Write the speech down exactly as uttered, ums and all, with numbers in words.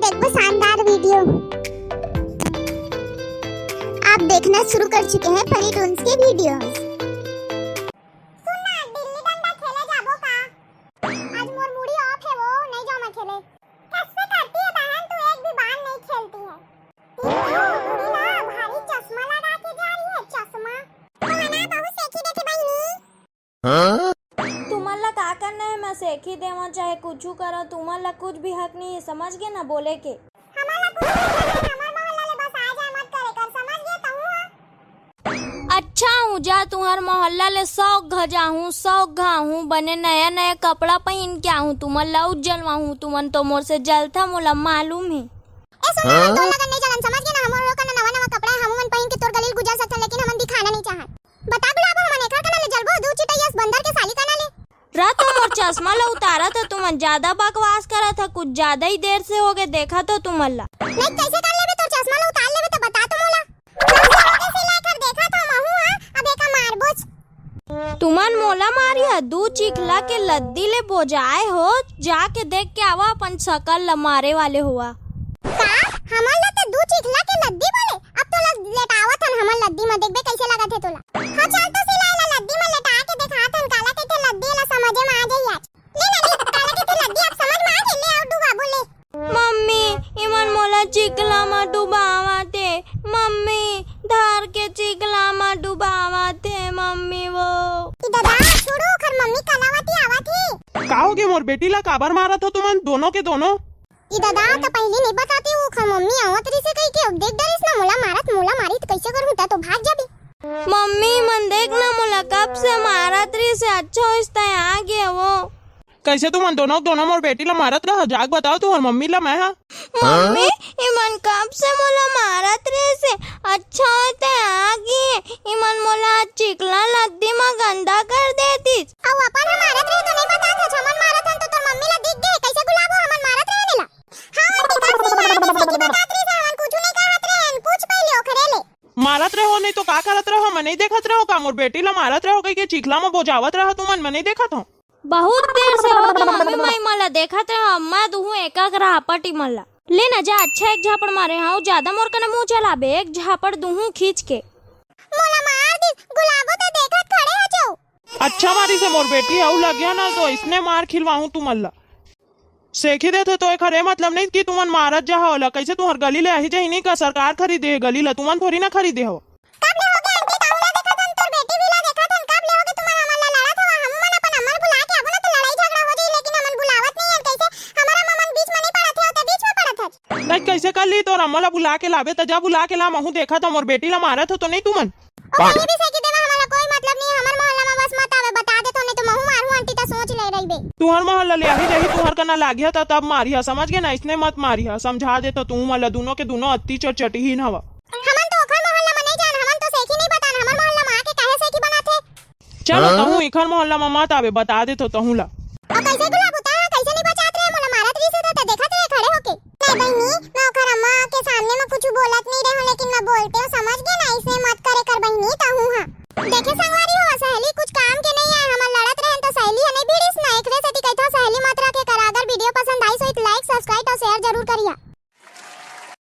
देखबो शानदार वीडियो। आप देखना शुरू कर चुके हैं फनी टून्स के वीडियोज़। सुन ना, गिल्ली डंडा खेले जाबो का? आज मोर मूडी ऑफ हे वो, नहीं जाऊँ मैं खेले। कैसे करती है बहन, तू एक भी बार नहीं खेलती है। तीन दीदी ना भारी चश्मा लगा के जा रही है, चश्मा। तो है ना, बहुत सेखी देखे बहिनी। तुमन ला का करना है, मैं सेखी देवं चाहे कुछु करव, तुमन ला कुछ भी हक नहीं है, समझ गे ना बोले के। हमन ला कुछ नहीं करना है, हमर मोहल्ला ले बस आ जाए मत करे कर, समझ गे तहूँ हा? अच्छा हूँ जा, तुहर मोहल्ला ले सौ घा जाहूँ, सौ घा हूँ, बने नया नया कपड़ा पहिन के आहूँ, तुमन ला उज्जलवा हूँ, तुमन तो मोर से जलथा, मोला मालूम है। ए सुन ना, तोर लगन नहीं जलन, समझ गे ना, हमर लोग का ना नवा नवा कपड़ा है, हमू मन पहिन के तोर गली ले गुजर सकथन, लेकिन हमन दिखाना नहीं चाहत। बता गुलाबो, हमन एकर कना ले जलबो, दू चिटैया अस बंदर के साली कना ले। रा तो मोर चश्मा ला उतारत ह, तुमन ज्यादा बकवास करत ह, कुछ ज्यादा ही देर से हो गए, देखत हो तुमन ला। नहीं, कैसे कर लेबे, तोर चश्मा ला उतार लेबे तो बता तो मोला। जल्दी होगे सिलाई कर, देखत हो महू हा, अब एका मारबोच। तुमन मोला मारी ह, दू चिखला के लद्दी ले बोजाए हो, जाके देख के आवा अपन सकल ला मारे वाले हुआ। का? हमन ला ते दू चिखला के लद्दी बोले? अब तोला लेटावत हन हमन लद्दी म, देखबे कैसे लगत हे तोला। हाँ, चल तो सिलाई ला लद्दी म लेटा के देखात हन, काला कहिथे लद्दी ला समझे म आ जाई आज। ले ना, ले, काला कहिथे लद्दी अब समझ म आ जाई, ले अउ डुबाबो ले। मम्मी, इमन मोला चिखला म डुबावत हे। मम्मी, धार के चिखला म डुबावत हे, मम्मी वो। ई ददा, छोड़ो, ओखर मम्मी कलावती आवत हे। का होगे मोर बेटी ला, काबर मारत हो तुमन दोनों के दोनों? ई ददा, त पहिली नहीं बताते, ओखर मम्मी आवत रहिसे कहिके, अब देख डरिस ना, मोला मारत, मोला मारी त कैसे करहूं, त तो भाग जाबे। मम्मी, मन देख ना, मोला कब से मारत रहिसे, अच्छा होइस तैं आ गे वो। कैसे तुमन दोनों, दोनों मोर बेटी ला मारत रहा, जाके बताओ तुहर मम्मी ला मैं हा। मम्मी, इमन कब से मोला मारत रहिसे, अच्छा होइस तैं आ गे, इमन मोला चिखला लद्दी म गंदा कर देतिस। अउ अपन ह मारत रहे तो नहीं बतात हस, हमन मारत हन तो तोर मम्मी ला दिख गे, कैसे गुलाबो हमन मारत रहे ने ला। हाँ, आंटी, का सीन मारत रहे, की बतात रहे, हमन कुछु नहीं कहत रहे, पूछ पहले ओखरे ले। मारत रहे हो नहीं तो का करत रहे हो, मैं नहीं देखत रहे हो का? मोर बेटी ला मारत रहे हो कहिके चिखला म बोजावत रहे हो तुमन, मैं नहीं देखत हो। बहुत देर से हो गे मम्मी, मैं इमन ला देखत रहे हो, मैं दुहूं एक एक रहा पटी मन ला। ले ना जा, अच्छा एक झापड़ मारे हंव, ज्यादा मोर कने मुंह चलाबे, एक झापड़ दुहूं खींच के। मोला मार दिस, गुलाबो त देखत खड़े हो जाओ। अच्छा मारिस हे मोर बेटी, अउ लगिया ना तो इसने मार खिलवाहूं तुमन ला। सेखी देथे तो एखर ए मतलब नहीं कि तुमन मारत जाहा ओला। कैसे तुहर गली ले आही जाही नहीं का? सरकार खरीदे हे गली ला, तुमन थोड़ी ना खरीदे हव। कब ले होगे आंटी, ताहू ला देखत हन, तोर बेटी भी ला देखत हन, कब ले होगे तुमन हमन ला लड़त हवा? हमू मन अपन अम्मा ल बुला के आबो ना तो लड़ाई झगड़ा हो जाही, लेकिन हमन बुलावत नहीं हन। कैसे हमर अम्मा मन बीच में नहीं पड़त हे, ते बीच में पड़त हच। नहीं, कैसे कर ली? तोर अम्मा ला बुला के लाबे त जा, बुला के ला, महू देखत हंव, मोर बेटी ला मारत हो तो नहीं तुमन? ओ कहीं भी सेखी देवा, हमन ला कोई मतलब नहीं है, हमर मोहल्ला में बस मत आवे, बता देत हो, नहीं तो महू मारहूं आंटी, त सोच ले रहिबे। तुहर मोहल्ला ले आही जाही, तुहर कना लागिहा त तब मारिहा, समझ गे ना? इसने मत मारिहा, समझा देत हो तुहू मन ला, दुनों के दुनों अत्ती चटचटीहीन हवा। हमन तो ओखर मोहल्ला में नहीं जान, हमन तो सेखी नहीं बतान, हमर मोहल्ला में आके काहे सेखी बनाथे? चलो, हाँ? तहूँ इखर मोहल्ला में मत आवे, बता देत हो तहूँ ला। अउ कैसे गुलाब होता है, कैसे नहीं बचात रहे, मोला मारत रहिसे त, त देखत रहे खड़े होके। नहीं बहिनी, मैं ओखर अम्मा के सामने में कुछ बोलत नहीं रहे हूँ, लेकिन मैं बोलते हूँ, समझ गे ना, इसने मत करे कर बहिनी, तहूँ हाँ। देखे संग